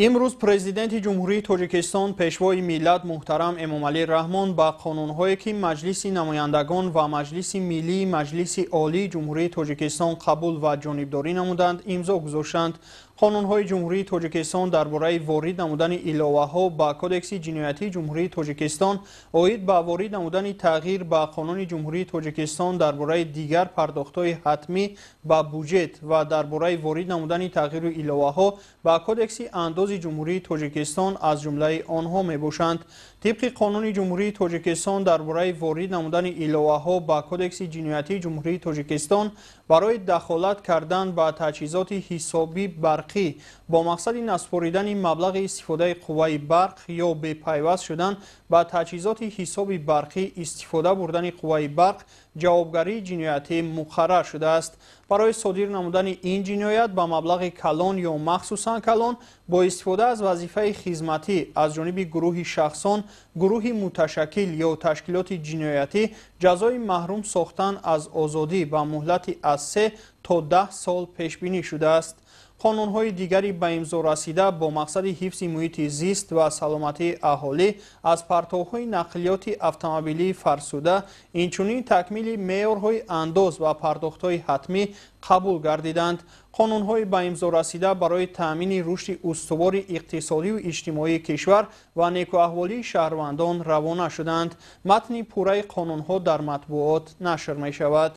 Имрӯз Президенти Ҷумҳурии Тоҷикистон, Пешвои миллат муҳтарам Эмомалӣ Раҳмон ба қонунҳое, ки Маҷлиси намояндагон ва Маҷлиси Миллии Маҷлиси Олии Ҷумҳурии Тоҷикистон қабул ва ҷонибдорӣ намуданд, имзо гузоштанд. Қонунҳои Ҷумҳурии Тоҷикистон дар бораи ворид намудани иловаҳо ба Кодекси ҷиноятии Ҷумҳурии Тоҷикистон, оид ба ворид намудани тағйир ба Қонуни Ҷумҳурии Тоҷикистон дар бораи дигар пардохтҳои ҳатмӣ ба буҷет ва дар бораи ворид намудани тағйиру иловаҳо ба Кодекси андози Ҷумҳурии Тоҷикистон аз ҷумлаи онҳо мебошанд. Тибқи Қонуни Ҷумҳурии Тоҷикистон дар бораи ворид намудани иловаҳо ба Кодекси ҷиноятии Ҷумҳурии Тоҷикистон, барои дахолат кардан ба таҷҳизоти ҳисоби барқӣ бо мақсади насупоридани маблағи истифодаи қувваи барқ ё бепайваст шудан ба таҷҳизоти ҳисоби барқӣ истифода бурдани қувваи барқ ҷавобгарии ҷиноятӣ муқаррар шудааст. Барои содир намудани ин ҷиноят ба маблағи калон ё махсусан калон бо истифода аз вазифаи хизматӣ аз ҷониби гурӯҳи шахсон, гурӯҳи муташаккил ё ташкилоти ҷиноятӣ ҷазои маҳрум сохтан аз озодӣ ба муҳлати аз 3 то 10 сол пешбинӣ шудааст. Қонунҳои дигари ба имзо расида бо мақсади ҳифзи муҳити зист ва саломатии аҳолӣ аз партовҳои нақлиёти автомобилии фарсуда, инчунин такмили меъёрҳои андоз ва пардохтҳои ҳатмӣ қабул гардиданд. Қонунҳои ба имзо расида барои таъмини рушди устувори иқтисодию иҷтимоии кишвар ва некӯаҳволии шаҳрвандон равона шуданд. Матни пурраи қонунҳо дар матбуот нашр мешавад.